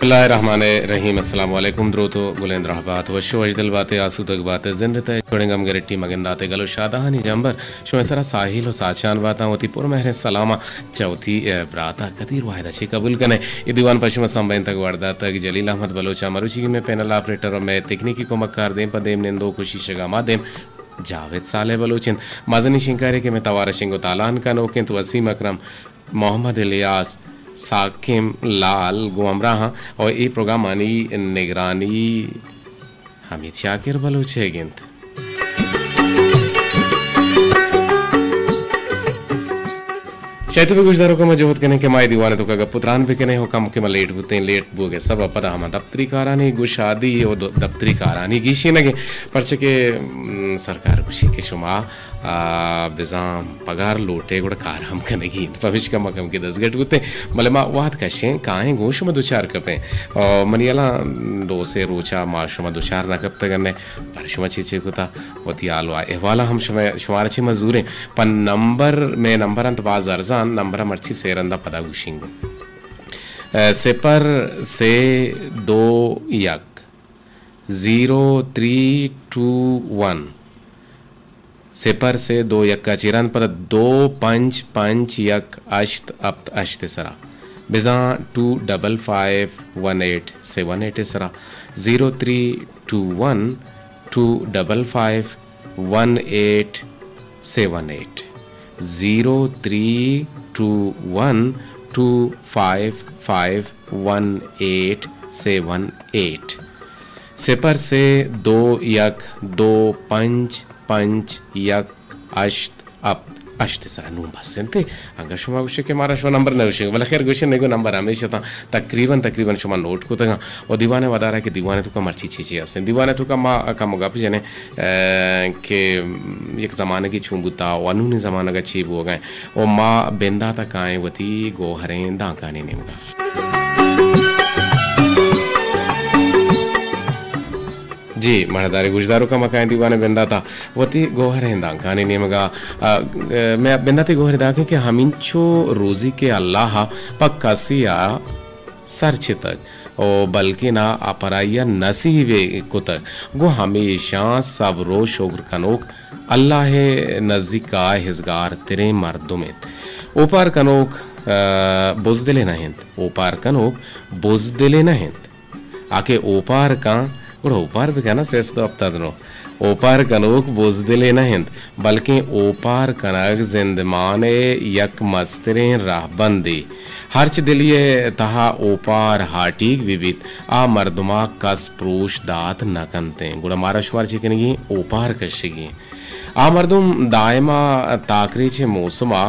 بسم اللہ الرحمن الرحیم۔ السلام علیکم۔ دروت و گلیں دراہ بات، وش و وشدل بات، آسودگ بات، زند تہ چوڑیں گم گرٹی مگندات، گل و شادہانی جمبر شمئے سرا ساہیل و ساچان باتاں۔ وتی پر مہریں سلاماں چہ وتی، اے، براتا قدیر واحدا چہ قبول کنے۔ اے دیوان پہ شما سمبھینتگ، وڑ داتگ جلیل احمد بلوچ ء۔ مروچی مئے پینل آپریٹر و مئے تکنیکی کمکار دیم پہ دیم نندوک و شیشگا ما دیم جاوید صالح بلوچ انت۔ مزنیں شنگکارے کہ مئے توار ء شنگ و تالان کنوک انت، وسیم اکرم، محمد الیاس، ساکم لال گوں ہمراہاں و اے پروگرامانی نگرانی حمید شاکر بلوچ ء گنت۔ شاید تو بھی گوشداروکاں ما جہد کنیں کہ ما اے دیوان ء توکا گپ و تران بکنیں و کم کہ ما لیٹ بوتیں، لیٹ بوگ ء سبب پدا ہما دپتری کارانی گشادی و دو-، دپتری کارانی گیشینگ ء، پرچہ کہ، م، سرکار گوشی کہ شما، آ، بزاں پگار لوٹے گڑا کار ہم کنگی انت، پمیشکا ما کم کہ دزگٹ بوتیں، بلے ما وہد کشیں کائیں گوں شما دوچار کپیں۔ آ، منی الان دو سے روچا ما شما دوچار نہ کپتگ انت، پر شما چے چے کتا وتی حال و احوالا ہم شما، شمارا چے ما زوریں۔ پہ نمبر، مئے نمبر انت باز ارزان، نمبر ء مرچی سے رندا پدا گوشینگو۔ اے، صفر سے دو یک، زیرو تھری ٹو ون، صفر سے دو یک ء چہ رند پدا دو پنچ پنچ یک ہشت ہپت ہشت ء سرا، بزاں two double five one eight seven eight ء سرا، zero three two one two double five one eight seven eight, zero three two one two five five one eight seven eight, صفر سے دو یک دو پنچ پنچ یک ہشت ہپت ہشت ء سرا۔ نوں بس انت۔ انگا شما گوشے کہ مارا شما نمبر نہ گوشے، بلے خیر گوشے نگو نمبر ہمیش اتاں۔ تقریباً، تقریباً شما نوٹ کتگاں۔ و دیوان ء ودارا کہ دیوان ء توکا مرچی چی چی ہستیں۔ دیوان ء توکا ما کم گپ جنیں، اه، کہ یک زمانگے چون بوتا و انونی زمانگا چی بوگا و ما بنداتا کائیں وتی گوہریں دانکانی نیمگا۔ جی، مہرداریں گوشداروکاں، ما کائیں دیوان ء بنداتا وتی گوہریں دانکانی نیمگا۔ آ، آ، مئے بنداتی گوہر دانکیں کہ ہمینچو روزی کہ اللہ ء پہ کسی ء سر چتگ و بلکیں آ پرائی ء نصیب کتگ، گوں ہمیشاں صبر و شکر کنوک اللہ ء نزیک ء ہزگار تریں مردم انت۔ اوپار کنوک، آ، بزدلے نہ انت۔ اوپار کنوک بزدلے نہ انت۔ آ کہ اوپار کن، گڑا اوپار بکن نا، سئے سد و ہپتاد نو۔ اوپار کنوک بزدلے نہ انت، بلکیں اوپار کنگ زندمان ء یک مستریں رہبندے۔ ہرچ دلی ء تہا اوپار ہاٹیگ بہ بیت، آ مردم ء کس پروش دات نہ کنتیں۔ گڑا مارا شمار چے کنگی؟ اوپار کشگی۔ آ مردم دائم ء تاکریچ ء موسم ء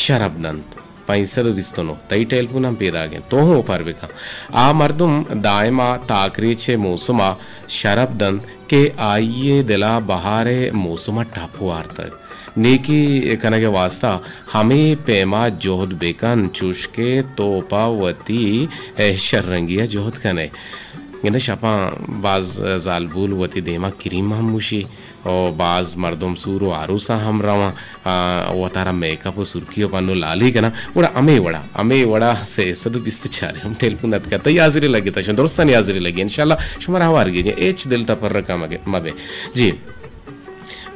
شرپ دنت۔ پنچ سد و بیست و نو، تئی ٹیلیفون ہم پیداگ انت، تو ہم اوپار بکن۔ آ مردم دائم ء تاکریچ ء موسم ء شرپ دنت کہ آئی ء دل ء بہار ء موسم ء ٹپ وارتگ۔ نیکی کنگ ء واستا ہمے پیم ء جہد بکن، چوشکہ تو پہ وتی شررنگی ء جہد کن ئے۔ گندے شپاں باز زالبول وتی دیم ء کریم ہم موشی۔ و باز مردم سور و آروساں ہم رواں، آ، وتارا میک اپ و سرکی و پنو لالی کناں، گڑا ہمے وڑا، ہمے وڑا سئے سد و بیست و چار ہم ٹیلیفون اتکا۔ تئی حاضری لگتا، شما درستانی حاضری لگی، انشاءاللہ شمارا ہوار گیجیں، ہچ دل تپرکا مگے، مبے۔ جی۔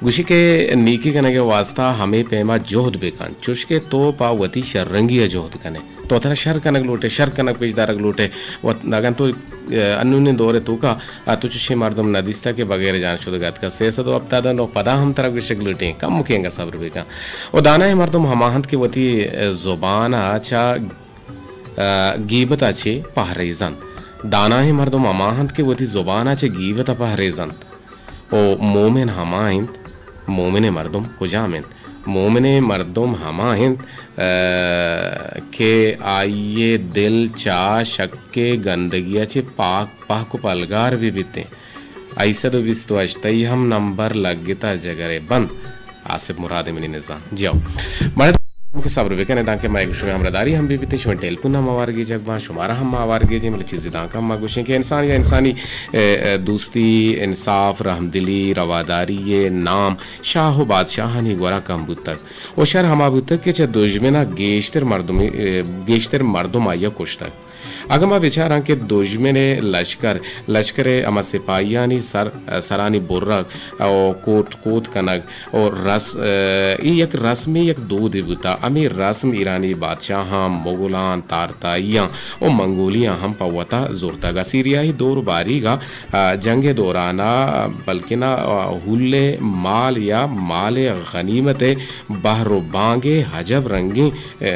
گوشی کہ نیکی کنگ ء واسطہ ہمے پیما جہد بکن، چوشکہ تو پہ وتی شررنگی ء جہد کنے۔ تو ترا شر کنگ لوٹے، شر کنگ پیش دارگ لوٹے۔ و اگن تو، اه، انونیں دور ء توکا، اه، تو چشیں مردم نہ دیستا کہ بغیر جان شدگ اتکا۔ سئے سد و ہپتاد و نو پدا ہم ترا گوشگ لوٹیں، کمکے انگا صبر بکن۔ و دانائیں مردم ہما انت کہ وتی، اه، زبان ء چہ، اه، گیبت ء چہ پہریزنت۔ دانائیں مردم ہما انت کہ وتی زبان ء چہ گیبت ء پہریزنت۔ و مومن ہما انت، مومنیں مردم کجام انت؟ مومنیں مردم ہما انت، اه، کہ آئی ء دل چہ شک ء گندگی ء چہ پاک، پاک و پلگار بہ بیتیں۔ ہشت سد و بیست و ہشت، تئی ہم نمبر لگتا جگر ء بند۔ آصف مراد منی نزان۔ جی ہو۔ مڑد کہ صبر بکنے، دانکہ مئے گوشگ ہمراہداری ہم بہ بیتیں، شمئے ٹیلیفون ہم آوار گیجگ باں، شمارا ہم آوار گیجیں، بلے چیزے دانکہ ہم ما گوشیں کہ انسان یا انسانی، اے، اے، دوستی، انصاف، رحمدلی، رواداری ء نام شاہ و بادشاہانی گورا کم بوتگ و شر ہما بوتگ کہ چہ دژمن ء گیشتر مردمی، اے، گیشتر مردم آئی ء کشتگ۔ اگاں ما بچاراں کہ دژمن ءِ لشکر، لشکر ءِ ہما سپاہیانی سر، سرانی برگ ءُ کوٹ کوت کنگ ءُ رس-، اے یک رسمے، یک دودے بوتہ۔ ہمے رسم ایرانی بادشاہاں، مغلاں، تارتائیاں ءُ منگولیاں ہم پہ وتا زرتگ۔ اسیریائی دور باریگ ءَ، جنگ ءِ دوران ءَ بلکنا، ءَ، ہول ءِ مال یا مال ءِ غنیمت ءِ بہر ءُ بانگ ءِ عجب رنگیں، ءَ،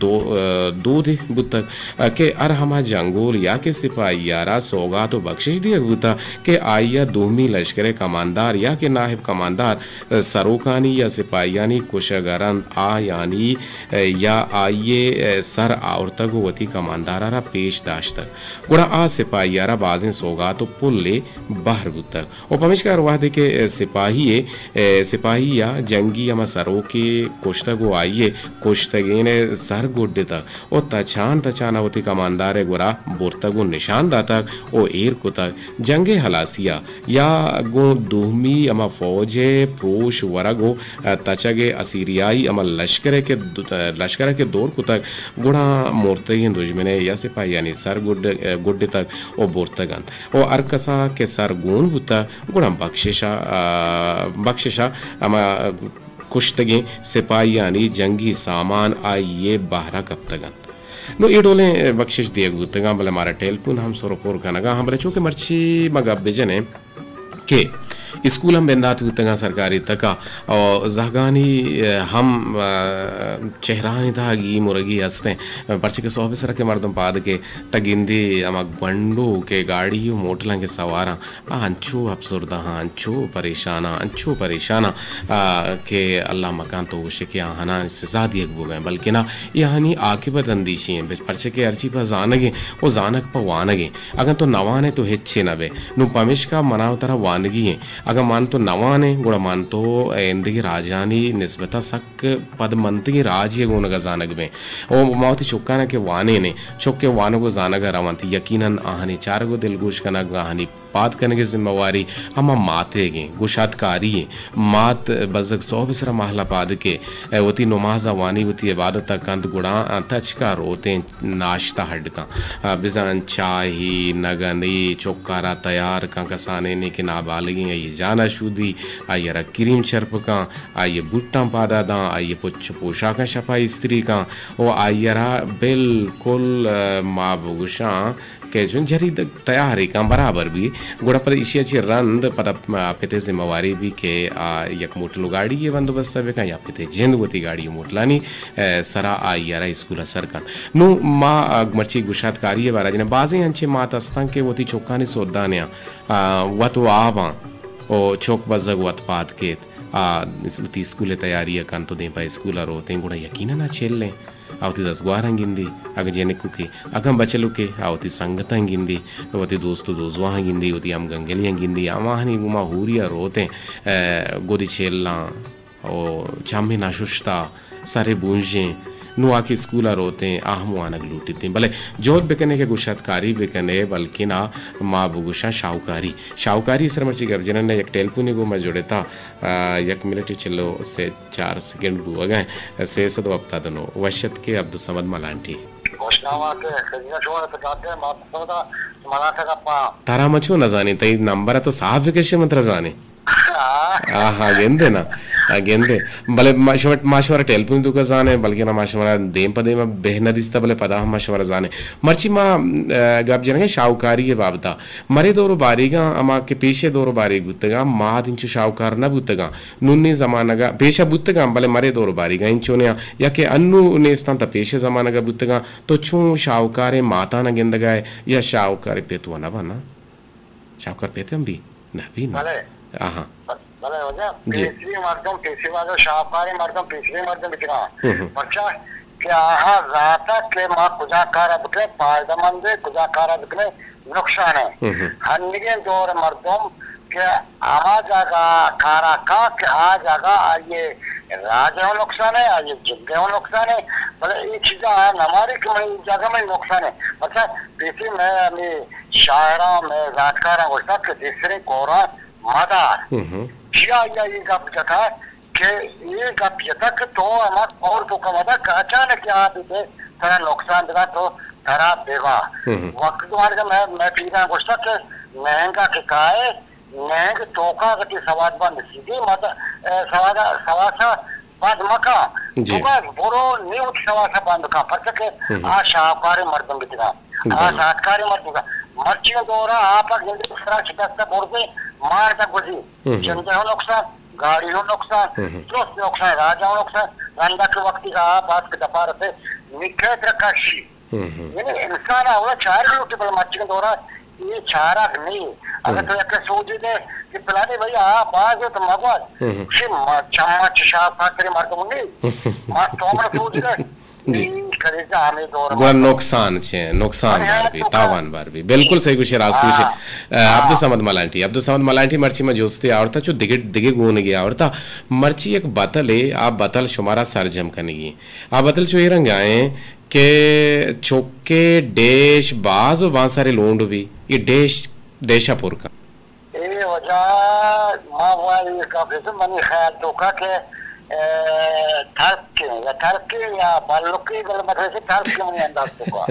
دو-، ءَ، دودے بوتگ، ءَ، کہ ہر ہما جنگول یا کہ سپاہی ءَ را سوگات ءُ بخشش دیگ بوتگ کہ آئی ءَ دومی لشکر ءِ کماندار یا کہ نائب کماندار، ءَ، سروکانی یا سپاہیانی کشگ ءَ رند آیانی، ءَ، یا آئی ءِ، ءَ، سر آورتگ ءُ وتی کماندار ءَ را پیش داشتگ۔ گڑا آ سپاہی ءَ را بازیں سوگات ءُ پلے بہر بوتگ۔ ءُ پمیشکا ہر وہدے کہ سپاہی ءَ، سپاہی یا جنگی ہما سروکے کشتگ ءُ آئی ءِ کشتگین ءِ سر گڈتگ ءُ تچان تچان ءَ وتی کماندار ءِ گورا برتگ ءُ نشان داتگ ءُ ایر کتگ۔ جنگ ءِ ہلاسی ءَ یا گوں دومی ہما فوج ءِ پروش ورگ ءُ تچگ ءِ اسیریائی ہما لشکر ءَ کہ د-، لشکر ءَ کہ دور کتگ، گڑا مرتگیں دژمن ءِ یا سپاہیانی سر گڈ-، گڈتگ ءُ برتگ انت۔ ءُ ہر کسا کہ سر گون بوتہ، گڑا بخششا، آ، بخششا ہما کشتگیں سپاہیانی جنگی سامان آئی ءِ بہرا کپتگ انت۔ نوں اے ڈولیں بخشش دیگ بوتگاں، بلے مارا ٹیلیفون ہم سر ءُ پر کنگا ہم، بلے چونکہ مرچی ما گپ بجنیں کہ اسکول ہم بندات بوتگاں سرکاری تکا، ءُ زہگانی، ءَ، ہم، ءَ، چہرہانی تہا گی مرگی ہستیں، پرچہ کہ سہب سرا کہ مردم پاد کہ تہ گندے ہما گونڈو کہ گاڑی ءُ موٹلاں کہ سواراں، آ انچو افسردہ آں، انچو پریشان آں، انچو پریشان آں، آ، کہ اللہ مکان تو گوشے کہ آہانا سزا دیگ بوگئے، بلکنا اے آہانی عاقبت اندیشی ایں، پرچہ کہ ہرچی پہ زانگیں ءُ زانگ پہ وانگیں۔ اگاں تو نہ وانئے تو ہچے نہ بئے۔ نوں پمیشکا منا ءُ ترا وانگی ایں۔ اگاں من تو نہ وانیں، گڑا من تو ایندگہ راجانی نسبتا سک پدمنتگیں راجے گونگا زانگ بیں۔ او ما وتی چکاناں کہ وانینیں، چک کہ وانگ ءُ زانگا رونت، یقیناً آہانی چارگ ءُ دلگوش کنگ، آہانی پاد کنگ ءِ ذمہ واری ہما ماتیگیں، گشادکاری ایں۔ مات بزگ سہب سرا مہلا پاد کہ وتی نمازا وانی، وتی عبادتا کنت، گڑا تچکا روتیں۔ ناشتہ ہڈ کن، آ، بزاں چاہی، نگنے، چکارا تیار کن، کسانینے کہ نابالغیں، آئی جانا شودی، آئی را کریم چرپ کن، آئی بوٹاں پادا داں، آئی پچ پوشاکاں شپا استری کن، و آئی را بالکل، آ، ما بگوشاں کہ چون جریدگ تیارے کن برابر بی، گڑا پدا ایشی چی رند پدا، آ، پتے ذمہ واری بی کہ آ یک موٹل و گاڑی بندوبست بکن یا پتے جند وتی گاڑی و موٹلانی ء سرا آئی ء را اسکول ء سر کنت۔ نوں ما، ء، مرچی گشادکاری ء بارا جنیں، بازیں انچیں مات استاں کہ وتی چکانی سودانیاں، ء، وت و آباں و چک بزگ وت پاد کیت، ء، وتی اسکول ء تیاری ء کنت و دیم پہ اسکول ء روتیں، گڑا یقیناً آ چلیں۔ آ وتی دزگواراں گندی، اگاں جنکوکے، اگاں بچلوکے، آ وتی سنگتاں گندی، وتی دوست و دوزواہاں گندی، وتی ہمگنگلیاں گندی، ہماہانی گوما ہوری ء روتیں، ء، گدی چلاں، و چمے نہ ششتہ، سرے بونژیں، نوں آ کہ اسکول ء روتیں، آ ہم وانگ لوٹیتیں۔ بلے جہد بکنے کہ گشادکاری بکنے، بلکن آ ما بگوشاں شاہوکاری۔ شاہوکاری سر مرچی گپ جنن، یک ٹیلیفونے گوں ما جڑتا، آ، یک منٹ چلو سے چار سیکنڈ بوگا، سے سد و ہپتاد و نو، وش اتکے عبدالصمد ملانٹی۔ خوش نام آتے، خزینہ شما اتکاتے، ما سودا ملانٹا گپا۔ ترا ما چون نزانیں، تئی نمبر تو صاحب بکشے من ترا زانیں۔ آہا، گندے نا۔ آ، گندے۔ بلے ما شما، ما شمارا ٹیلیفون توکا زانیں، بلکہ نا ما شمارا دیم پہ دیم بہ نہ دیستا، بلے پدا ہم ما شمارا زانیں۔ مرچی ما، آ، گپ جنگیں شاہوکاری ء بابتا۔ مرے دور و باریگاں، ہما کہ پیشے دور و باریگ بوتگاں، ماد انچو شاہوکار نہ بوتگاں۔ نونی زمانگا پیشا بوتگاں، بلے مرے دور و باریگاں انچو نیاں، یا کہ انو نیستاں تا پیشے زمانگا بوتگاں، تو چون شاہوکاریں ماتانا گندگا ئے یا شاہوکاریں پت و نہ بنا؟ شاہوکار پت ہم بی؟ نہ بی نا۔ بلے۔ آہاں۔ بلے واجہ، جی۔ پیسری مردم، پیسری مردم، شاہوکاریں مردم، پیسری مردم بکناں۔ ہم ہم۔ پرچا کہ آہاں زانتا کہ ما کجا کارا بکنیں، پائدہ مندیں، کجا کارا بکنیں، نقصان ہے۔ ہم ہم۔ ہنگیں دور مردم کہ ہما جاگہ کارا کا کہ آ جاگہ آئیے راج ہم نقصان ہے، آئیے جنگ ہم نقصان ہے، بلے یہ چیزاں آ نماری کہ من جاگہ میں نقصان ہے۔ پرچا پیسری میں ہمیں شاعراں، میں زانتکاراں گوشتا کہ دیسریں کوراں مدار۔ ہم ہم۔ چیا آئی ء اے گپ جتا کہ اے گپ جتا کہ تو ہما کور توکا مدار کہ اچانک آ بیتے ترا نقصان دگا تو ترا بیوا۔ ہم۔ وقت دوارگا میں، میں پیران گوشتا کہ نہنگا کہ کائے، نہنگ توکا گتی سواد بند سیدھی مت، اے، سواد، سواسا بند مکا۔ جی۔ تو بس برو نی وتی سواسا بند کا، پرچہ کہ ہم۔ آ شاہکاریں مردم بیتگا۔ آ بلے۔ ساتکاریں مردم بیتگا۔ مرچی دورا آپا گندے سرا شکستہ برزے مار دا گوزی۔ ہم۔ جندے ہو نقصان، گاڑی ہو نقصان، ہم۔ درست نقصان، راجا ہو نقصان۔ رندا کہ وقتی آ بات کہ دپا رسے، نکھے ترا کشی۔ ہم ہم۔ یعنی انسان ء اولا چارگ لوٹی، بلے مرچیگیں دور ء اے چارگ نی۔ اگر ہم۔ تو یکے سوجے دے کہ پلانی بھائی آ باز ہے تو مگوز۔ ہم ہم۔ چی ما-، چما چشا خاطر مردم نی۔ ما تو ہمرا سوج دے۔ جی۔ اے کلیجہ ہمیں دور گڑا ما نقصان چے، نقصان بار بی، تاوان بار بی۔ بالکل صحیح گوشے، راست گوشے۔ ہاں۔ اے، عبدالصمد ملانٹی، عبدالصمد ملانٹی مرچی ما جوستے آورتا، چو دگے، دگے گونگے آورتا۔ مرچی یک بتلے، آ بتل شمارا سرجم کنگی۔ آ بتل چو اے رنگا ایں کہ چکے ڈیش باز و بانسارے لونڈ بی، اے ڈیش، ڈیشا پر کن۔ اے وجہ ما وای کافی سے منی خیال تو کا کہ، اے، ترک کے یا ترک کے یا بلوک کے، بلے مطلب سے ترک کے منی انداز تو کا۔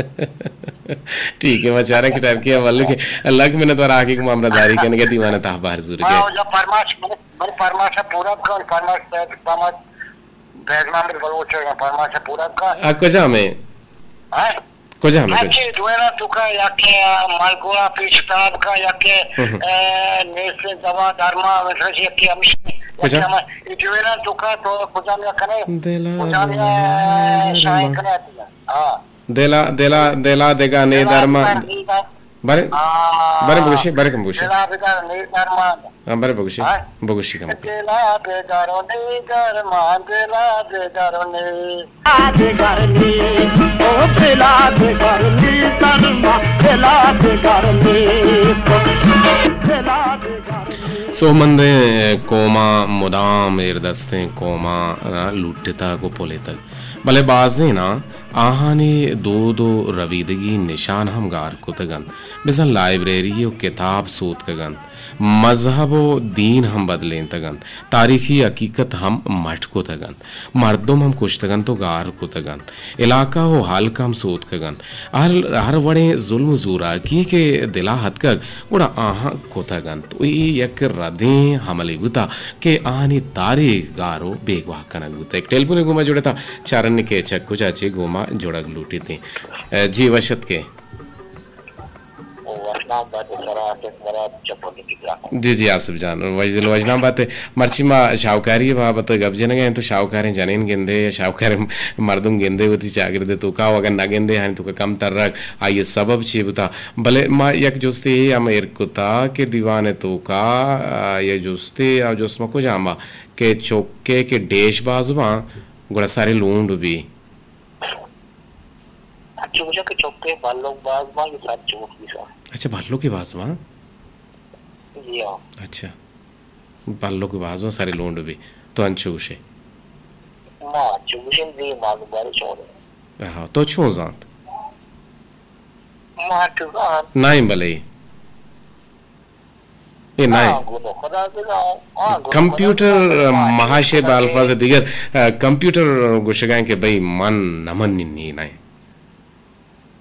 ٹھیک ہے، ما چارا کہ ترک کے یا بلوک کے۔ لک منت ورا کہ ما ہمرا داری کنگے دیوانہ تہ بار زور کے۔ ہاں، وجہ فرمائش، من، من فرمائش پورا کن، فرمائش، فرمائش۔ فیض محمد بلوچ ء فرمائش ء پورا کن۔ آ کجام ء؟ ہاں؟ کجام ء؟ اچھے دوینا تو کا یا کہ ملگوڑا پیش تاب کا یا کہ، ہم۔ اے، نیسے دوا درما مثلا کہ ہمش کجام؟ اے دوینا تو کا تو کجام یا کنے؟ دلا کجام یا دلا شاعر کنے آتی ہے؟ ہاں۔ دلا، دلا، دلا دگا نے دلا درما۔ دگا نے درما۔ بارے، آ، بارے بگوشے، بارے کم بگوشے۔ دلا دگا نے درما۔ ہاں، بارے بگوشے، ہاں؟ بگوشے کم۔ دلا دگا نے درما، دلا دگا نے۔ دگا نے، او دلا دگا نے درما، دلا دگا نے، دلا دگا نے۔ سوہمندیں قوماں مدام ایردستیں قوماں لوٹتگ و پلیتگ۔ بلے بازیناں آہانی دود و ربیدگی نشان ہم گار کتگ انت۔ بزاں لائبریری و کتاب سوتکگ انت، مذہب و دین ہم بدلینتگ انت، تاریخی حقیقت ہم مٹ کتگ انت، مردم ہم کشتگ انت و گار کتگ انت، علاقہ و ہلک ہم سوتکگ انت۔ ہر، ہر وڑیں ظلم و زوراکی کہ دلا اتکگ، گڑا آہاں کتگ انت۔ و اے یک ردیں عملے بوتہ کہ آہانی تاریخ گار و بیگواہ کنگ بوتہ۔ یک ٹیلیفونے گوما جڑتہ، چارنے کہ چہ کجا چے گوما جڑگ لوٹیت۔ اے، جی، وش اتکے۔ جی، جی، آصف جان، وشدل وشنام بات۔ مرچی ما شاہوکاری بابت گپ جنگا ہیں، تو شاہوکاریں جنین گندے، شاہوکاریں مردم گندے، وتی چاگرد توکا، و اگر نہ گندے، ہانی توکا کم تر رکھ، آئی سبب چی بوتا؟ بلے ما یک جستے ہم ایر کتا کہ دیوان توکا، آ، یہ جستے، آ، جست ما کجام آ کہ چکے کہ ڈیش باز باں، گڑا سارے لونڈ بی۔ اچھا، بچا کہ چکے بلوک باز باں، یہ سب چوک بی سا۔ اچھا، بلوک باز باں؟ جی ہاں۔ اچھا۔ بلوک باز باں، سارے لونڈ بی۔ تو انچو گوشے؟ ما انچو گوشے، دی معلوم بارے چون۔ آہا، تو چون زانت؟ ما انچو زانت۔ نائیں بلے۔ اے نائیں۔ ہاں، گنو خدا دگا، ہاں، گنو خدا کمپیوٹر دگا، ما مہاشے با الفاظ دیگر، آ، کمپیوٹر گوشگائیں کہ بھئی من نہ مننی نائیں۔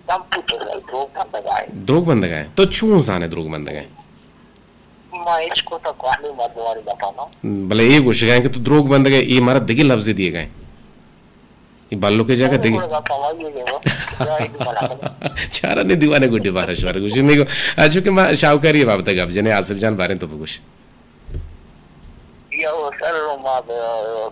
کمپیوٹر دروگ بندگائیں۔ دروگ بندگائیں۔ تو چون زانے دروگ بندگائیں؟ ما ہچ کو تا کوانی مردواری بتانا۔ بلے اے گوشگائیں کہ تو دروگ بندگائیں، اے مارا دگہ لفظ دیگائیں۔ اے بلوک ء جاگہ دگہ۔ چارانی دیوان ء گڈی بارش بار گوشی نہیں گو۔ چونکہ ما شاہوکاری ء بابت ء گپ جنے، آصف جان باریں تو بگوش۔ یا سر ما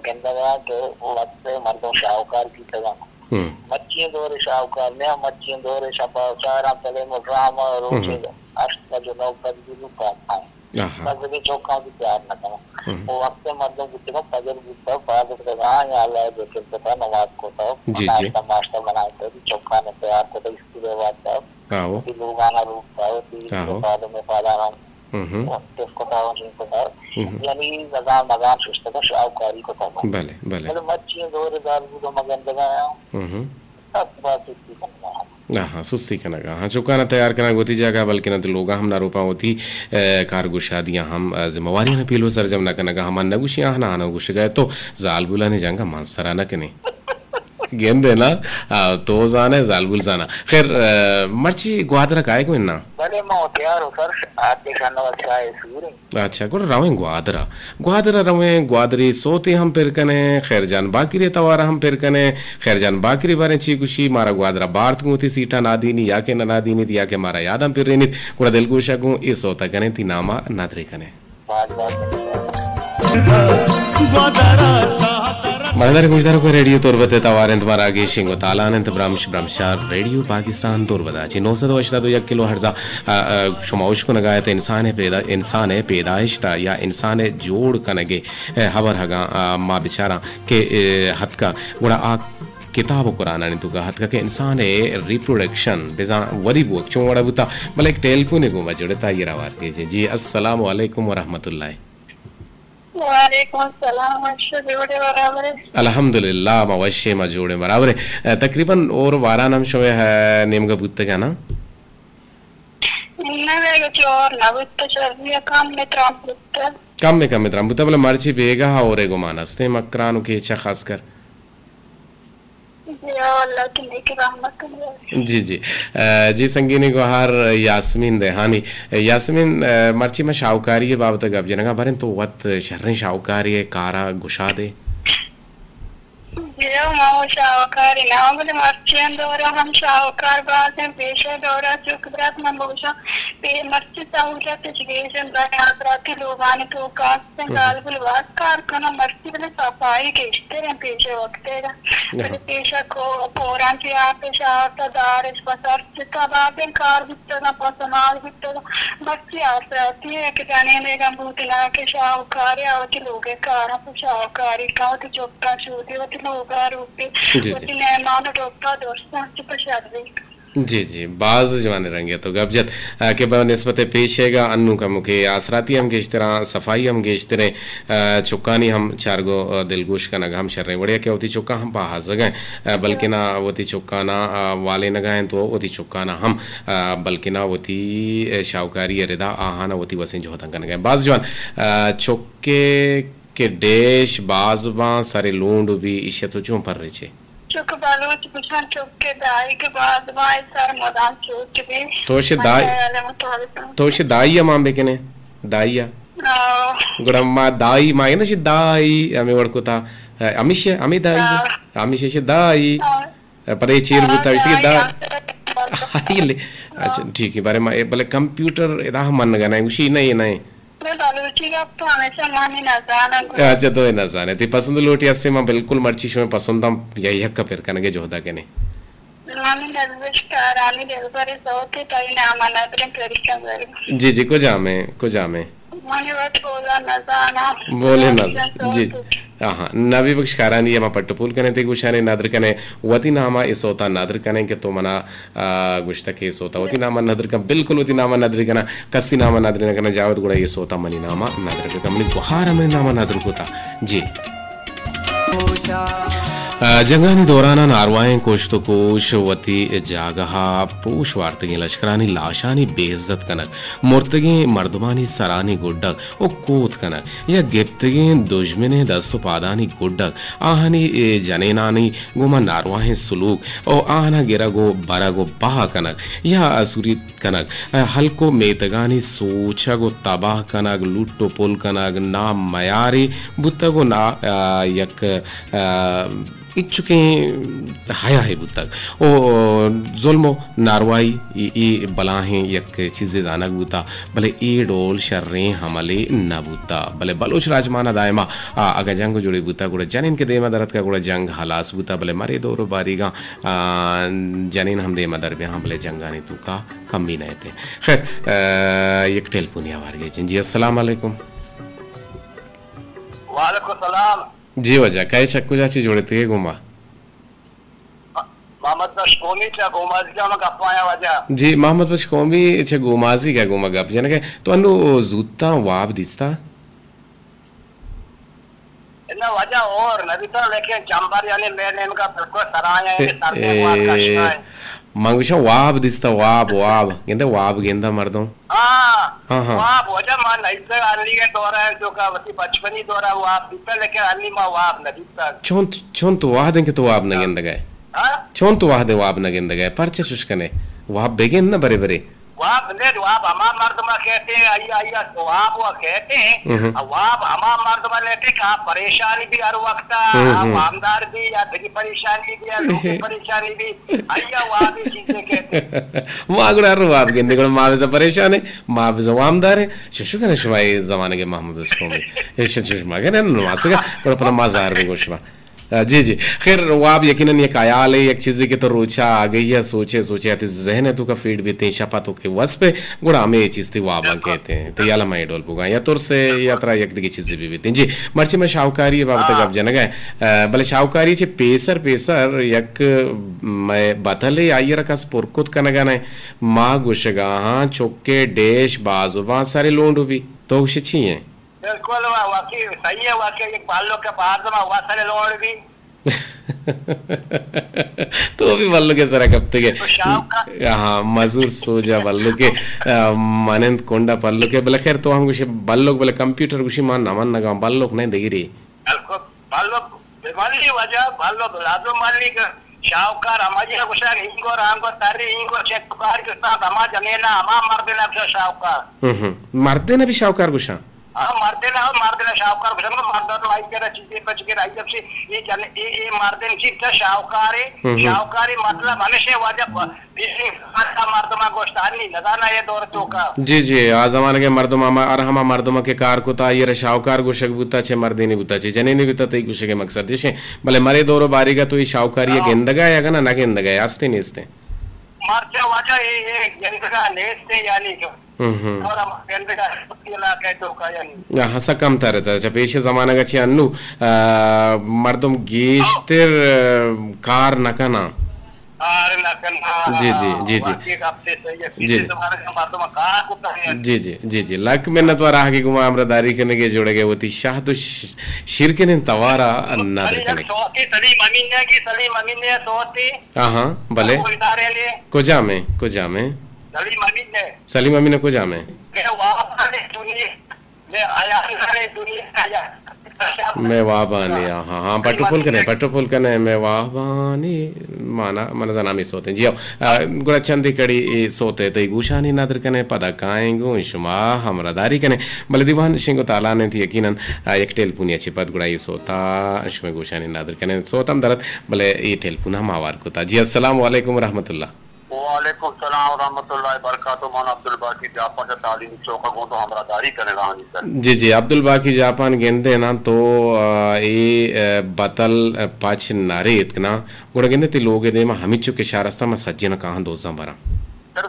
گندگا کہ وقت مردم شاہوکار کی تگا۔ ہم۔ مچیں دور شاہوکار نیا، مچیں دور شپا چاراں تلے مدرام روچے ہم۔ ہشت بجے نو بجے بھی لوگ آتا ہے۔ آہا۔ بس بھی چوکاں بھی تیار نہ کرنا۔ ہم۔ وہ وقت مردم کچھ کو فجر بھی تو فاضل کا، ہاں، یا اللہ ذکر کو تھا، نماز کو تھا، جی، جی۔ ناشتہ ماشتہ بنائے تھے، چوکاں نے تیار کو تھا، اس کے بعد تھا۔ آہو۔ بھی لوگ آنا روک تھا، بھی آہو۔ فاضل میں فاضل آنا۔ ہم۔ کس کو تھا، جن کو تھا۔ ہم۔ یعنی نظام، نظام سستا تھا، شاہوکاری کو تھا۔ بلے، بلے۔ بلے مچی دور دار بھی تو مگن دگا۔ ہم۔ ہاں، سستی کنگ ء۔ ہاں، سستی کنگ ء۔ ہاں، چکاں تیار کنگ وتی جاگہ، بلکن وتی لوگاں ہم نہ روپاں وتی، اے، کارگشادیاں ہم، اے، ذمہ واریاں پیلو سرجم نہ کنگ ء۔ ہما نہ گوشی آہاں، آہاں گوشگ ء تو زالبولانی جنگ ء من سرا نہ کنیں۔ گندے نا، آ، تو زانے، زالبول زانا۔ خیر، آ، مرچی گوادر کائے کو انا؟ بلے ما تیار ہو سر، آپ کے شنو اچھا ہے سور۔ اچھا، گڑا رویں گوادر ء۔ گوادر ء رویں، گوادری سوتے ہم پر کنیں، خیر جان باکری توار ہم پر کنیں۔ خیر جان باکری باریں چی گوشی، مارا گوادر ء بارت گوں وتی سیٹا نادینی یا کہ نہ نادینی یا کہ مارا یاداں پرینیت، گڑا دلگوشا گوں اے سوتا کنیں، تی ناما ندرے کنیں۔ مہدار گوشداروکاں، ریڈیو تربت ء توار انت، مارا گیشیں گوں تالان انت، برمش برمشار ریڈیو پاکستان تربت ء چہ نو سد و ہشتاد و یک کلو ہرتز ء، ء، ء، شما اشکنگا ات۔ انسان ء پیدا-، انسان ء پیدائشت ء یا انسان ء جوڑ کنگ ء، ء، ہبر ہگاں، ء، ما بچاراں کہ، ء، ہتکا گڑا آ کتاب و قرآنانی توکا ہتکا کہ انسان ء ریپروڈکشن بزاں ودی بوک چون وڑا بوتا، بلے ایک ٹیلیفون گوں ما جڑتا یہ راوار کیجیں۔ جی، السلام علیکم ورحمۃ اللہ۔ وعلیکم السلام، وش جوڑے برابر۔ الحمدللہ، ما وشے، ما جوڑے برابر۔ ء، تقریباً اور واران ہم شمے، ء، نیمگا بوتگا نا؟ نہ، میگا چور نہ بوتا، چربی کم میں ترام بوتا۔ کم میں کم میں ترام بوتا، بلے مرچی بیگا ہا اورے گمان ہستے مکران و کیچا خاص کر۔ جی، او اللہ کی نیکی رحمت ہے۔ جی، جی۔ ء، جی سنگینی گوہار یاسمین دہانی۔ یاسمین، ء، مرچی ما شاہوکاری ء بابت ء گپ جنگا، بریں تو وت شریں شاہوکاری ء کارا گشادے۔ جی، او ما شاہوکاری نہ، بلے مرچی دورا ہم شاہوکار باز ہیں، پیشے دورا چک برات من بوشا، پہ مرچی سہولت اچ گیش ہیں، بلے آسراتی لوگانی توکا ہستیں، گال گل باز کار کنو مرچی، بلے صفائی گیشتر ہیں پیشے وقت ء۔ بلے پیشک و پوران چہ آپ ء شہارت ء دارش پہ سر چکا بازیں کار بوتگ ء پسمال بوتگ۔ مرچی آسراتی ء کہ جنین بیگم بوت نہ کہ شاہوکاری ء وتی لوگ ء کاراں پہ شاہوکاری کن، وتی چکاں شودی، وتی لوگ ء روپی، جی، جی۔ وتی مہمان و ڈوکا درستاں چہ پہ شری۔ جی، جی، باز جوانیں رنگے تو گپ جت، آ، کہ بہ نسبت پیشیگا انوں کموکے آسراتی ہم گیشتراں، صفائی ہم گیشتریں، آ، چکانی ہم چارگو، آ، دلگوش کنگ ہم شریں وڑے کہ وتی چکاں ہم پہازگ ہیں، آ، بلکنا وتی چکانا، آ، والینگا ہیں تو وتی چکانا ہم، آ، بلکنا وتی، آ، شاہوکاری ردا آہانا وتی وسیں جہداں کنگ ہیں۔ باز جوان، آ، چکے کہ ڈیش باز باں سرے لونڈ بی ایشی تو چون پر ریچے؟ چک بلوچ گوشن چک کہ دائی کہ باز باں سر مدام چوٹ بی۔ تو شے من دائی، خیال مطابق۔ تو شے دائی مان بکنے؟ دائی۔ آ۔ گڑا ما دائی ما نہ شے دائی ہمیں وڑ کتا۔ ہمیشہ ہمیں دائی۔ آ۔ ہمیشہ شے دائی۔ آ۔ پدے چیر آ، بوتا، اشتی کہ دائی دا۔ آ۔ ہائی لے۔ اچھا، ٹھیک ہے، بارے ما، بلے کمپیوٹر ادا ہم من گنا ہے، گوشی نہیں، نہیں۔ بلوچی گپ تو ہمیشہ مانی نزاناں۔ اچھا، تو نزانے۔ تی پسند لوٹی ہستے، ما بالکل مرچی شمے پسنداں یا یک پر کنگے جہدا کنے۔ مانی نزش کارانی دلبر سوتے تئی نام ندریں پریشان بری۔ جی، جی، کجامے، کجامے؟ مانی وت بولا نزاناں۔ بولے نزاناں۔ جی۔ آہاں، نبی بخش کارانی ہما پٹ پول کنے تے گوشانے ندر کنے، وتی ناما اے سوتا ندر کنے کہ تو منا آ، گوشتہ کہ سوتا وتی نام ء ندر کن، بالکل وتی نام ء ندر کناں، کسی نام ء ندر نہ کناں، جاوید گڑا اے سوتا منی نام ء ندر کن، منی گوہار ء منی نام ء ندر کتا۔ جی۔ آ، جنگانی دوران ء نارواہیں کشت و کوش وتی جاگہ ء پوش وارتگیں لشکرانی لاشانی بے عزت کنگ، مرتگیں مردمانی سرانی گڈگ و کوت کنگ یا گپتگیں دژمن ء دست و پادانی گڈگ، آہانی، اے، جنینانی گوما نارواہیں سلوک و آہانا گرگ و برگ و بہا کنگ یا اسوریت کنگ، ہلک و میتگانی سوچگ و تباہ کنگ، لوٹ و پل کنگ، نا میارے بوتگ و نا، آ، یک، آ، ہچکیں حیاہے بوتگ و ظلم و ناروائی ای، ای بلاہیں یک چیزے زانگ بوتا، بلے اے ڈول شریں عملے نہ بوتا، بلے بلوچ راجمانا دائما، آ، اگاں جنگ جوڑے بوتا، گڑا جنین کہ دیما در اتکا، گڑا جنگ ہلاس بوتا، بلے مرے دور و باریگاں آ، جنین ہم دیما در بیاں، بلے جنگانی توکا کمی نہ اتیں۔ خیر، آ، یک ٹیلیفونی آوار گیجیں۔ جی، السلام علیکم۔ وعلیکم السلام۔ جی واجہ، کئے چہ کجا چہ جوڑتگے گوما؟ محمد بخش قومی چہ گومازی کا گپایا واجہ۔ جی، محمد بخش قومی چہ گومازی کا گوما گپ جنگے۔ تو انو زوتاں واب دیستا؟ نہ واجہ اور نہ بیتا، لیکن چمبر یعنی مئے نیمگا بالکل سرا ہیں، اے، سر میں وار کشتا ہے۔ من گوشاں واب دیستا، واب، واب۔ گندے واب گندا مردم۔ ہاں، ہاں، ہاں۔ واب وجہ ما نئیتگ، انی دورہ تو کا وتی بچپنی دورہ واب دیتا، لیکن انی ما واب نہ دیتا۔ چون، چون تو وہدیں کہ تو واب نہ ہاں۔ گندگئے؟ ہاں؟ چون تو وہدیں واب نہ گندگئے؟ پرچہ چش کنے؟ واب بگند نہ برے برے۔ واب نہ، واب ہما مردم کہتے ہیں، آئی، آئی واب وہ کہتے ہیں، ہم۔ واب ہما مردم لیتے کہ آپ پریشانی بھی ہر وقت، ہم، آپ ہم۔ آمدار بھی یا دگی پریشانی بھی یا لوگی پریشانی بھی، آیا وابی چیزیں کہتے۔ ما گڑا رو واب گندے، گڑا ما بزا پریشان ہے، ما بزا وامدار ہے۔ ششو کنے شما اے زمانگے محمد بس کومی۔ ایشن شما کنے نماسگا، گڑا پدا ما زار بگو شما۔ آ، جی، جی۔ خیر، واب یقیناً یک خیال ہے، یک چیزے کہ تو روچا آگہی ہے، سوچے، سوچے، آتی ذہن ہے تو کا فیڈ بیتے، شپا تو کے وس پہ، گڑا ہمیں یہ چیز تی واباں کہتے ہیں۔ تو یالا میں ڈول بگا، یا ترسے، یا ترا یک دگی چیزے بھی بیتے۔ جی، مرچی میں شاہکاری بابت ہاں۔ گپ جنگا ہے۔ آ، بلے شاہکاری چے پیسر، پیسر یک مئے بتلے آئی ء را کس پر کت کنگ ء نہ، ما گوشگ ء آں چکے ڈیش باز و باں سرے لونڈو بی۔ تو گوشے چی ایں؟ بالکل، وا-، واقعی صحیح ہے، واقعی یک بالو کے باز ما وا سرے لونڈ بی۔ تو بھی بلو کے سرا کپتے گے۔ تو شاہوکار۔ ہاں، مزور سوجا بلو کے، آ، منند کنڈا بلو کے، بلے خیر تو ہم گوشے بلو، بلے کمپیوٹر گوشی مان نہ من نگا بلو نہیں دگری۔ بلکل، بلو بہ منی واجہ، بلو لازم منی کہ شاہوکار ہمائی ء گوشگ اینگو رانگو تری اینگو چک کار کسان ہما جنین ء ہما مردین ء گوشگ شاہوکار۔ ہم، ہم۔ مردین ء بھی شاہوکار گوشاں؟ ہاں، مردین ء، مردین ء شاہوکار گوشاں، مردین ء آئی کرا چیزے پچ کر آئی ء چی، اے جن-، اے، اے مردین چی بچا شاہوکارے، ہم، ہم۔ شاہوکاری مطلب ہمیشہ واجہ پ-، اے، اے مردم ء گوشت ہنی نزاناں اے دور توکا۔ جی، جی، آ زمانگ ء مردم ہما، ہر ہما مردم ء کہ کار کتا، آئی ء را شاہوکار گوشگ بوتا، چہ مردینے بوتا، چہ جنینے بوتا، تئی گوشگ ء مقصد ایش ایں۔ بلے مرے دور ء باریگ ء تو اے شاہوکاری ء ہاں۔ گندگ ء یا گنا نہ گندگ ء، ہستے نیستیں؟ مرچا واجہ اے، اے گندگ ء نیستیں، یعنی کہ ہم، ہم۔ اور ہم گندگ ء علاقہ توکا یعنی۔ ہاں، ہسا کم تر ات۔ چہ پیش زمانگ ء چہ انو، آ، مردم گیشتر، آ، کار نہ کناں۔ کار نہ کناں۔ جی، جی، جی، جی۔ واقعی گپ سے صحیح ہے۔ جی۔ پیشے زمانگ ء مردم کار کتا ہے۔ جی، جی، جی، جی۔ لک منت وار آہگے گما ہمراہ داری کنگے جوڑگے وتی شہد و ش-، شیرکنیں توارا نادر کنگ۔ سوتی سلیم امین نے کی سلیم امین نے سوتی۔ ہاں، ہاں، بلے۔ کجام ہے؟ کجام ہے؟ سلیم امین نے۔ سلیم امین نے کجام ہے؟ میں وابانی دنیا، میں آیا دنیا آیا۔ میں وابانی، ہاں، ہاں، پٹو پھول کنے، پٹو پھول کنے، میں وابانی، مانا، من زنا ہمے سوت ایں۔ جی، آ، گڑا چندے کڑی اے سوت ء تئی گوشانی ندر کنے، پدا کائیں گوں شما ہمراہ داری کنے۔ بلے دیوان شنگ و تالان انت، یقیناً، آ، یک ٹیلیفونی چی پد گڑا اے سوتا شمے گوشانی ندر کنے۔ سوت ہم درت، بلے اے ٹیلیفون ہم آوار کتا۔ جی، السلام علیکم و رحمت اللہ۔ وعلیکم السلام ورحمۃ اللہ وبرکاتہ۔ من عبدالباقی جاپان چہ تعلیمی چوک ء گوں تو ہمراہ داری کنگ ء آں جی سر۔ جی، جی، عبدالباقی جاپان گندے نا تو، آ، اے، آ، بتل، آ، پچ نہ ریتک نا، گڑا گندے تئی لوگ ء دیم ء ہمینچو کہ شہر است ء من سجین ء کاہاں دوزاں براں۔ سر،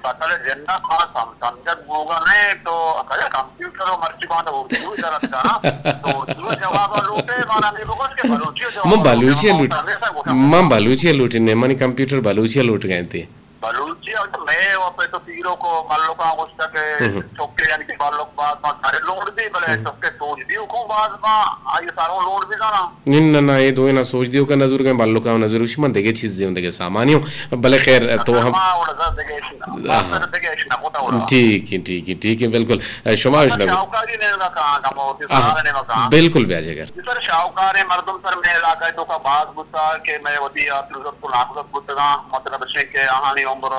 بتل ء جند ء ما سم-، سمجھگ بوگ ء نہ ایں تو کجا کمپیوٹر و مرچی باندا اردو ء در اتکا نا، تو اردو ء جواب ء لوٹے، مارا ہمے بگوش کہ بلوچی ء جواب من ء لوٹے، بلوچی ء من لوٹے۔ من بلوچی ء لوٹے، نہ منی کمپیوٹر بلوچی ء لوٹگ ء انت۔ بلوچی ء مئے وپے تو پیرو کو ملکاں گوشتا کہ ہم۔ چکے یعنی کہ ملک باز ما سارے لوٹ بھی، بلے ہم۔ چکے سوج بھی حکم باز ما آئی ساروں لوٹ بھی زانا۔ نہ، نہ، نہ، اے دوئیناں سوج دیوک ء نزورگ ء، بلوک ء نزور، شما دگہ چیزے اوں، دگہ سامانے اوں۔ بلے خیر، تو ہم۔ ما وڑ زر دگہ اش نہ، ہاں۔ ما زر دگہ اش نہ کتا وڑا۔ ٹھیک ہے، ٹھیک ہے، ٹھیک ہے، بالکل۔ شما اش نہ۔ شاہوکاری نیمگا کہاں، کم ہوتی، ہاں، سارا نیمگا کہاں۔ بالکل بیا جگر۔ جی سر، شاہوکار مردم سر میں علاقہ تو کا باز بوتا کہ میں وتی آتلوزت کو ناکوزت بوتگاں، مطلب اش کہ آہانی عمر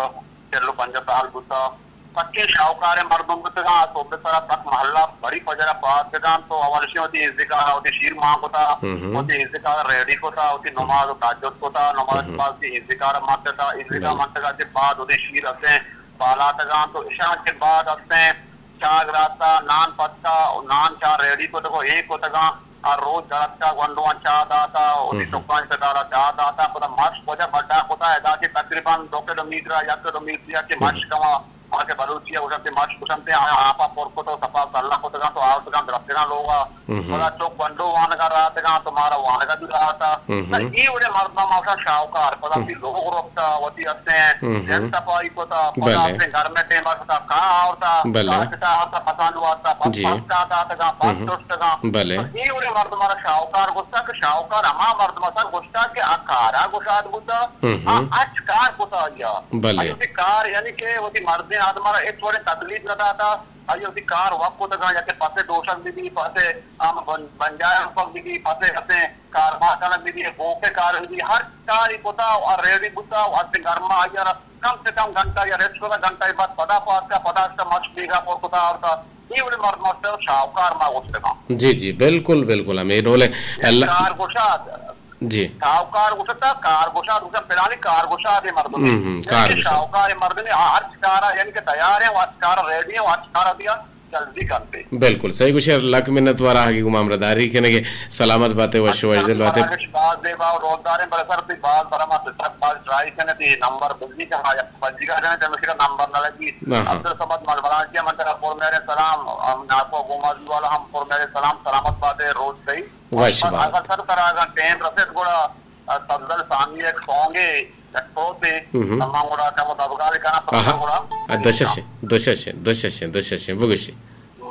چل و پنجاہ سال بوتا۔ سکیں شاہوکاریں مردم بوتگاں، سہب ء سرا سک محلہ بری فجر ء پاد بگاں تو اول اشی وتی ازدکار ء وتی شیر مان کتا، ہم ہم۔ وتی ازدکار ء ریڈی کتا، وتی نماز و تہجد کتا، نماز ہم ہم۔ پاس وتی ازدکار ء منتتا، ازدکار بلے۔ منتگا چہ بعد وتی شیر ہستیں بالاتگاں تو اشاں چہ بعد ہستیں چاگ راتا، نان پتکا، نان چا ریڈی کتگ و اے کتگاں، آ روچ درتکا گونڈواں چا داتا، وتی ہم ہم۔ چکاں چہ دارا چا داتا، پدا مشک وجہ بڈا کتا، ادا چہ تقریباً دو کلومیٹر ء یک کلومیٹر ء کہ ہم ہم۔ مشک ہما آ کہ بلوچی ءَ گوشنت، مش گوشنت، آ، آپ ءَ پر کت ءُ سپا سلہ کتگاں تو آورتگاں درتگاں لوگ ءَ۔ ہم۔ پدا چک گونڈو وانگ ءَ راتگاں تو مارا وانگ ءَ بھی راتا۔ ہم۔ تو اے وڑیں مردم ما گوشاں شاہوکار، پدا ہم۔ وتی لوگ روکتا، وتی ہستیں ہم۔ جن صفائی کتا، پدا بلے۔ ہستیں گرمیں ٹیم ءَ کتا، کاہ آورتا، بلے۔ کاہ چتا آورتا، پسان وارتا، پس جی۔ پس کاہ داتگاں، پس ہم۔ چشتگاں۔ بلے۔ تو اے وڑیں مردم مارا شاہوکار گوشتا کہ شاہوکار ہما مردم ءَ گوشتا کہ آ کارا گشاد بوتا، ہم۔ آ ہچ کار کتا آئی ءَ۔ بلے۔ آئی وتی کار یعنی کہ وتی مردیں آدم ءَ را ہچ وڑیں تکلیف نہ داتا۔ آئی وتی کار وت کتگاں، یا کہ پسے دوشگ بہ بی، پسے ہم بن-، بنجاہ ہم پک بہ بی، پسے ہستیں کاربار کنگ بہ بی، گوکے کار بہ بی، ہر کاری کتا و ریڈی بوتا و ہستیں گرما آئی ءَ را کم سے کم گھنٹہ یا ریسٹ کتا، گھنٹہ بعد پدا پارکا، پدا اشتا مشک بیگا پر کتا آورتا۔ اے وڑیں مردم است شاہوکار ما گوشتگاں۔ جی، جی، بالکل، بالکل، ہمے ڈول ءَ۔ اللہ کارگشاد۔ جی۔ شاہوکار گوشتا، کارگشاد گوشتا، پلانی کارگشاد مردم۔ ہم، ہم، یعنی کہ کارگشاد۔ شاہوکار مردم آ ہرچ کارا، یعنی کہ تیار ہیں، ہرچ کارا ریڈی ہیں، ہرچ کارا بیا جلدی کنتے۔ بالکل صحیح گوشے، لک منت وار آہگی گوں ہمراہداری کنگے، سلامت باتے، وش وش دل باتے۔ مراگش باز زیبا و روزداریں، بلے سر تئی باز برا ما سسٹم باز ٹرائی کنے، تئی نمبر بزی کہ ہاں، یک بزی کا جنے، تمشی کا نمبر نہ لگی۔ ہاں، ہاں۔ عبدالصمد ململانچی من ترا پر میرے سلام، ہم ناکو گومازی والا ہم پر میرے سلام، سلامت باتے، روز صحیح۔ وش بس، بات۔ اگر سر ترا اگر ٹیم رسیت گڑا، ا، سبزل سامی یک سونگے، یک سوتے، ہم۔ اما گڑا کم دبگال کنا آہا۔ پتہ گڑا۔ ا، دششے، دششے، دششے، دششے، بگوشی۔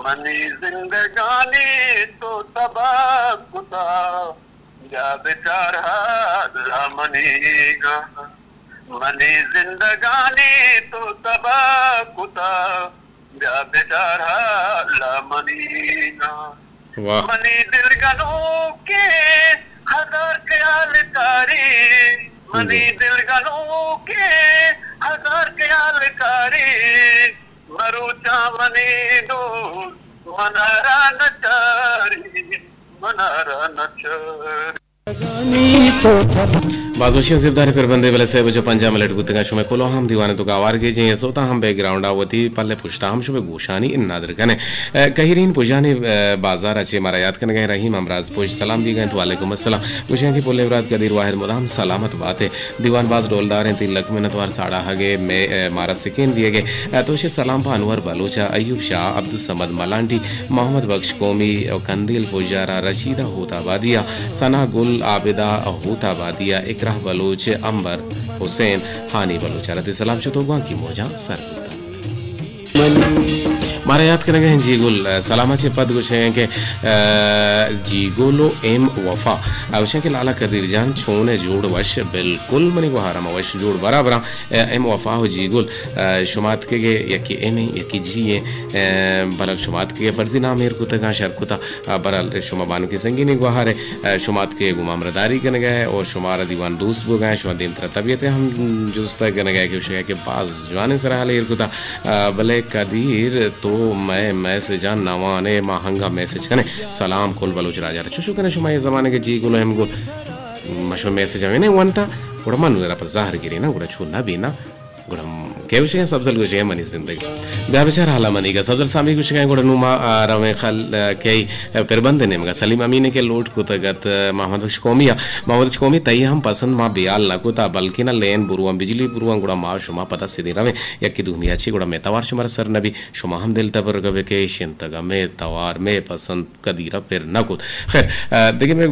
منی زندگانی تو تباہ کتا، بیا بچار حال منی گا۔ منی زندگانی تو تباہ کتا، بیا بچار حال منی گا۔ واہ۔ منی دل گنوکے ہزار خیال کاری، منی جی۔ دل گنوکے ہزار خیال کاری، مروچاں منی دوست منارا نچاری، منارا نچاری۔ باز وشیں زیبداریں پربندے، بلے سئے بج ءُ پنجاہ منٹ بوتگاں، شمئے کلوہ ہم دیوان ءِ توکا ہوار گیجیں، اے سوتاں ہم بیک گراؤنڈ ءَ وتی پل ءِ پشتا ہم شمئے گوشانی نادر کنیں۔ ءَ، کہیرین پژانی، ءَ، بازار ءَ چہ مارا یات کنگ ءَ رحیم ہمراز پژ سلام دیگ ءَ انت، وعلیکم السلام۔ گوشاں کہ پل ءِ برات قدیر واحد مدام سلامت بات ئے۔ دیوان باز ڈولدار انت، تئی لک منت وار ساڑاہگ ءَ مئے، ءَ، مارا سکین دیگ ءَ۔ ءَ، تو شے سلام پہ انور بلوچ ءَ، ایوب شاہ، عبدالصمد ملانڈی، محمد بخش قومی ءُ کندیل پژار ءَ، رشیدہ ہوت آبادی ءَ، ثنا گل، عابدہ ہوت آبادی ءَ، اکراہ بلوچ، امبر حسین، ہانی بلوچ ءَ را تئی سلام شت ءُ گوانکی موجاں سر بوت انت۔ مارا یات کنگ ءَ انت جیگل، ءَ، سلام ءَ چہ پد گوشگ ءَ کہ، ءَ، جیگل ءُ ایم وفا۔ ءَ، گوشگ ءَ کہ لالا قدیر جان چون ئے، جوڑ وش؟ بالکل منی گوہار ہم وش جوڑ برابراں۔ ءَ، ایم وفا ءُ جیگل، ءَ، شما اتکگ ئے، یکے ایم ایں، یکے جی ایں، ءَ، بہرحال شما اتکگ ئے فرضی نام ایر کتگاں، شر کتا۔ ءَ، بہرحال شما بانکیں سنگینیں گوہار ئے، ءَ، شما اتکگ ئے گوں ما ہمراہداری کنگ ءَ ئے ءُ شمارا دیوان دوست بوگ ءَ ایں، شما دیمترا طبیعت ءَ ہم جست ءَ کنگ ءَ ئے کہ گوشگ ءَ ئے کہ باز جوانیں سرا حال ایر کتا۔ ءَ، بلے قدیر تو مئے میسجاں نہ وان ئے، ما ہنگا میسج کنیں۔ سلام کل بلوچ راج ءَ را۔ چوشو کنیں شما اے زمانگ ءَ جیگل ءُ ایم گل، ما شمئے میسج ءَ وانتا، گڑا من نوں را پہ زہر گریناں، گڑا چو نہ بیناں۔ گڑا کئے گوشگ ءَ؟ سبزل گوشگ ءَ منی زندگ۔ بیا بچار حالا منیگ ءَ۔ سبزل سامی گوشگ ءَ گڑا نوں ما، آ، رویں خل، آ، کئی، آ، پربند ءِ نیمگ ءَ۔ سلیم امین ءَ کہ لوٹ کتگ ات، آ، محمد بخش قومی ءَ۔ محمد بخش قومی تئی ہم پسند ما بیال نہ کتا، بلکنا لین برواں، بجلی برواں، گڑا ما شما پدا سدی رویں یکے دومی ءَ چہ، گڑا مئے توار شمارا سر نہ بی، شما ہم دل تبر کبے کہ شنتگ ءَ مئے توار، مئے پسند قدیر ءَ پر نہ کت۔ خیر، آ، دگہ مئے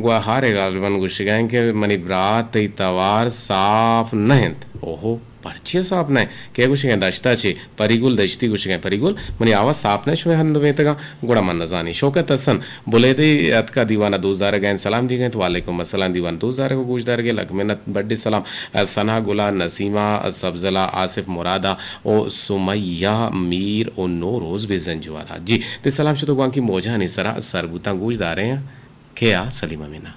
گوہارے غالباً گوشگ ءَ انت کہ منی برات تئی توار صاف نہ انت۔ اوہو، پرچے صاف نہ انت؟ کئے گوشگ ءَ انت؟ دشت ءَ چہ پری گل دشتی گوشگ ءَ انت۔ پری گل، منی آواز صاف نہ انت شمئے ہند ءُ میتگاں؟ گڑا من نزانی۔ شوکت حسن بلیدہ اتکا دیوان ءَ دوست دارگ ءَ انت، سلام دیگ ءَ انت۔ وعلیکم السلام دیوان ءَ دوست دارگ ءُ گوش دارگ ءَ لک منت، بڈے سلام۔ آ، ثنا گل ءَ، نسیمہ، سبزل ءَ، آصف مراد ءَ، او سمیہ میر او نوروز بزنجوار ءَ۔ جی، تئی سلام شت ءُ گوانکی موجانی سرا سر بوتاں۔ گوش داریں کئے ءَ؟ سلیم امین ءَ۔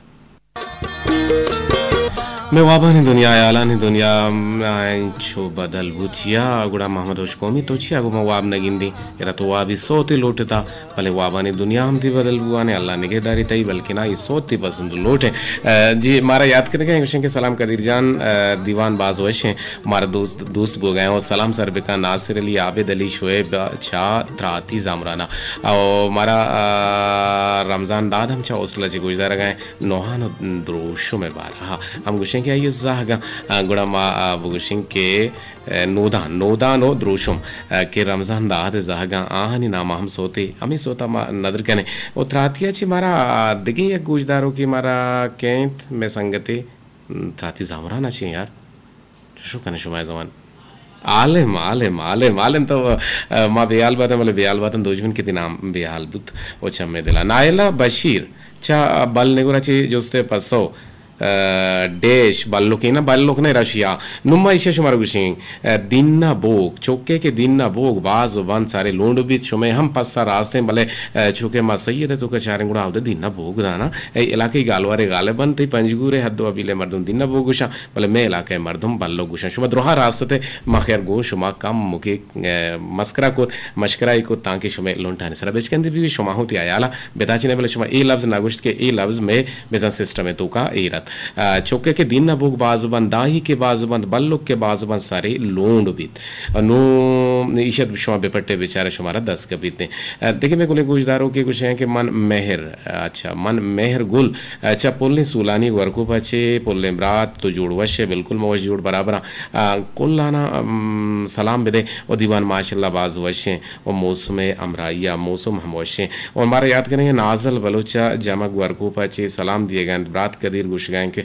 مئے وابانی دنیا، ہیالانی دنیا، م، انچو بدل بوت یا گڑا محمد بخش قومی تو چیا گوں ما واب نہ گندی؟ ادا تو وابی سوتے لوٹتا، بلے وابانی دنیا ہم تئی بدل بوان ئے، اللہ نگہداری تئی، بلکنا اے سوت تئی پسند لوٹ ئے۔ آ، جی، مارا یات کنگ ءَ انت، گوشیں کہ سلام قدیر جان، آ، دیوان باز وش ایں، مارا دوست، دوست بوگ ءَ ایں، او سلام سر بکن ناصر علی، عابد علی، شعیب چا تراتی زامران ءَ۔ او مارا، آ، رمضان داد ہم چا ہاسٹل ءَ چہ گوشدارگ ءَ ایں، نوحان ءُ دروشم ءِ بارہ ءَ ہم گوشیں کہ آئی ءِ زہگاں، آ، گڑا ما، آ، بگوشیں کہ، آ، نودان، نودان و دروشم، آ، کہ رمضان داد ءِ زہگاں آہانی نام ءَ ہم سوتے، ہمے سوت ءَ ما ندر کنیں۔ و تراتی ءَ چہ مارا، آ، دگہ یک گوشداروکے مارا کینت، مئے سنگتے، م، تراتی زامران ءَ چہ یار۔ چشو کنے شما زمان۔ عالم، عالم، عالم، عالم تو، آ، ما بیال باتن، بلے بیال باتن دوجمن کتی نام بیال بوت و چمے دلا۔ نائلہ بشیر، چہ بل نگورا چہ جستے پسو۔ آ، ڈیش، بلوکے نہ، بلوک نہ رشیا۔ نوں ما ایشا شمارا گوشیں، آ، دین نہ بوگ، چوکے کہ دین نہ بوگ، باز و بند سارے لونڈ بیت، شمے ہم پسا راستیں، بلے، آ، چوکے ما سید تو کا چاریں گڑا اود دین نہ بوگ دانا۔ اے علاقے گالوارے غالباً تئی پنجگورے حد و حبیلے مردم دین نہ بوگ گوشاں، بلے مے علاقے مردم بلوک گوشاں۔ شما درہا راست تے، ما خیر گوں شما کم مکے، آ، مسکرا کت، مشکرائی کت، تانکہ شمے لونٹانی سرا بچکندی بی، شما ہوں تی عیالا بتاچنے، بلے شما اے لفظ نہ گوشت کہ اے لفظ مے بزاں سسٹم ءِ توکا ایر ات۔ آ، چوکے کہ دین نہ بوگ باز بند، داہی کہ باز بند، بلک کہ باز بند سارے لونڈ بیت۔ آ، نوں ایشت شما بپٹے بیچارہ شمارا دست کپیت۔ آ، دگہ مے گلیں گوشداروکے گوشیں کہ من مہر، اچھا، من مہر گل، آ، چہ پلیں سولانی ورکوپا چے پلیں برات تو جوڑ وش ئے، بالکل ما وش جوڑ برابراں۔ آ، کلانا، ام، سلام بدے۔ و دیوان ماشاءاللہ باز وشیں و موسم ءِ ہمراہی ءَ موسم ہم وشیں۔ و مارا یات کنگ ءَ نازل بلوچ ءَ جمگ ورکوپ ءَ چہ سلام دیگ ءَ انت، برات قدیر گوشگ ءَ انت کہ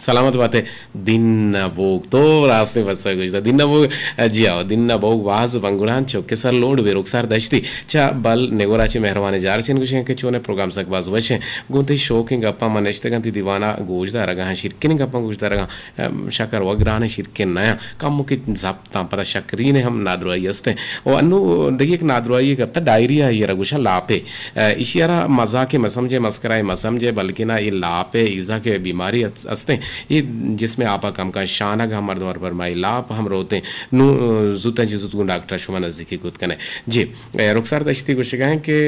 سلامت بات ئے دین نہ بوگ۔ تو راستیں بس گوشتا دین نہ بوگ۔ جی ہاں، دین نہ بوگ باز بنگڑان چوکے سر لونڈ بے رخسار دشتی چہ بل نگورا چہ مہروان جار چین گوشیں کہ چونے پروگرام سک باز وشیں۔ گوں تئی شوقیں گپاں من نشتگاں تئی دیوانا گوش دارگاں، شیرکنیں گپاں گوش دارگاں۔ ام، شکر و گرانیں شیرکن نیاں۔ کموکے زپتاں، پدا شکرین ءِ ہم نادراہی است انت۔ و انوں دگہ یک نادراہی گپتا ڈائریا ءَ را گوشاں لاپے۔ ا، ایشی ءَ را مزاکے مسمجھے، مسکرائے مسمجھے، بلکنا اے لاپ ءِ ایزا کہ بیماری است، است انت، اے جسم ءِ آپا کم کن، شانگ ہم مردم ءَ را برمائی، لاپ ہم روتیں۔ نوں، ا، زوتاں چہ زوت گوں ڈاکٹر ءَ شما نزیکی کت کنے۔ جی، ا، رخسار دشتی گوشگا انت کہ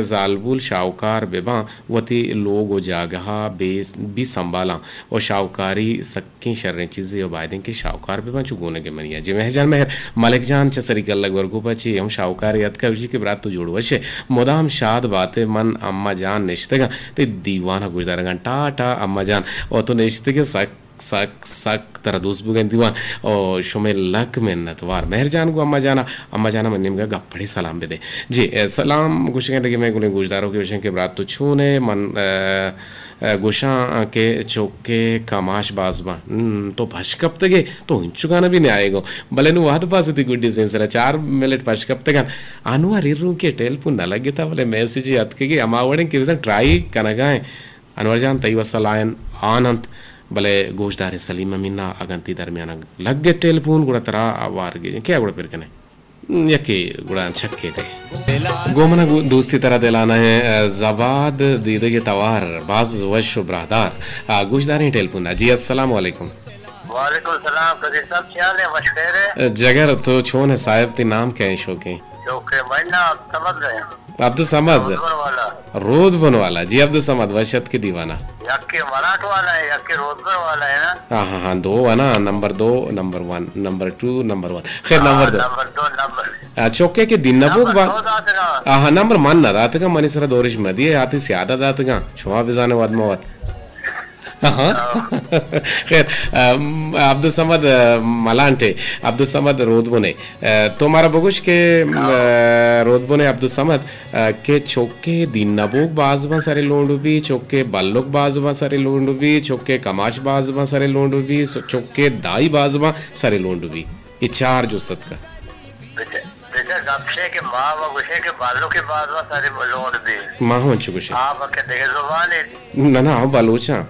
زالبول شاہوکار بباں، وتی لوگ و جاگہا بے، بی سنبھالاں و شاہوکاری سک کیں شریں چیزے و بائدیں کہ شاہوکار بہ باں چو گونگ منی ءَ۔ جی مہر جان مہر، ملک جان چہ سری کلگ ورگوپا چی ہم شاہوکارے اتکا گوشی کہ برات تو جوڑ وش ئے، مدام شاد بات ئے، من اماں جان نشتگاں تئی دیوان ءَ گوشدارگاں۔ ٹا ٹا اماں جان، او تو نشتگے سک سک سک ترا دوست بوگیں دیوان، او شمے لک منت وار۔ مہر جان گو اماں جانا، اماں جانا من نیمگا گپڑے سلام بدے۔ جی، اے، سلام گوشگیں دگہ مئے گلیں گوشداروکے گوشیں کہ برات تو چون ئے؟ من، اے، ء گوشاں کہ چوکے کماش باز باں۔ ہم، تو پش کپتگے، تو انچکان بھی نیائے گو۔ بلے نوں وہد باز وتی گڈی سیم سرا چار منٹ پش کپتگن۔ انور ایروں کہ ٹیلیفون نہ لگتا، بلے میسجے اتکگے ہما وڑیں کہ بزاں ٹرائی کنگا ایں۔ انور جان، تئی وسا لائن آن انت، بلے گوشداریں سلیم امین ء اگاں تئی درمیان ء لگت ٹیلیفون گڑا ترا وارگے۔ کیا گڑا پر کنے؟ یکے گڑا چکے دے۔ گوں من ء گو-، دوستی ترا دلانہ ء، ء، زباد دیدگ ء توار باز وش و براہدار۔ آ، گوشداریں ٹیلیفون ء۔ جی، السلام علیکم۔ وعلیکم السلام، قدیر صاحب، چے حال ہے؟ وش خیر ہے؟ جگر، تو چون ہے صاحب؟ تی نام کیا ہے شوقیں؟ شوقیں، میں نام عبدالصمد ہے۔ عبدالصمد۔ رودبن والا۔ رودبن والا۔ جی عبدالصمد، وش اتک دیوانا۔ یکے ملاٹ والا ہے، یکے رودبن والا ہے نا۔ ہاں، ہاں، ہاں، دو ہے نا، نمبر دو، number one, number two, number one. خیر، ہاں، نمبر دو۔ نمبر دو، نمبر۔ آ، چوکے کہ دن نہ بوگ نمبر با-، دو داتگا۔ آہا، نمبر من نہ داتگا، منی سرا دورش مدیے، آتی سیادہ داتگا۔ شما بزانے وت ما وت۔ ہاں۔ خیر، ام، عبدالصمد، ا، ملانٹے، عبدالصمد رودبنے۔ ا، تو مارا بگوش کہ، ام، ا، رودبنے عبدالصمد، ا، کہ چوکے دین نبوک باز باں سرے لونڈو بی، چوکے بلک باز باں سرے لونڈو بی، چوکے کماش باز باں سرے لونڈو بی، سو-، چوکے دائی باز باں سرے لونڈو بی۔ اے چار جو ستکا۔ بچہ، بچہ گپ شے کہ ما و گوشے کہ بالو کے باز و ساری لونڈ بی۔ ما ہوں انچو گوشے۔ آ بکہ دگہ زبانے۔ نہ، نہ، آ بلوچاں۔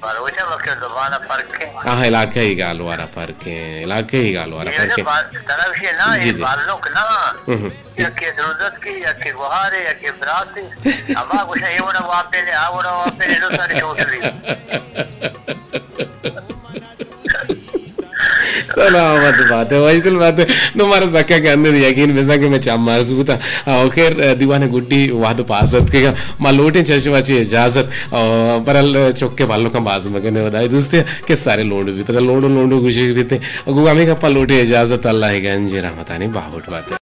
بلوچاں بکہ زبان فرق ہے۔ آ علاقہ ہی گالوارا فرق ہے، علاقہ ہی گالوارا یہ فرق ہے۔ با-، طرف یہ نا، جی، یہ جی۔ بالو کے نا۔ ہوں، ہوں۔ یکے دروزت کی، یکے گوہارے، یکے براتے۔ اما گوشے اے وڑا واپے نے، آ وڑا واپے نے، لو ساری ٹوٹلی۔ سلامت بات ہے، وشدل بات ہے۔ نو مارا زکا کہ اندر یقین بزن کہ میں چم مارس بوتا۔ آ، خیر، آ، دیوان گڈی وحد پاس اتکگا۔ ما لوٹیں چشوا چی اجازت۔ آ، برل چوکے بالو کم باز مگنے ودائی دوستے کہ سارے لونڈو بیتے، لونڈو لونڈو گوشی بیتے۔ گو ہمیں گپا لوٹیں اجازت، اللہ گنج رحمتانی باہوٹ بات ہے۔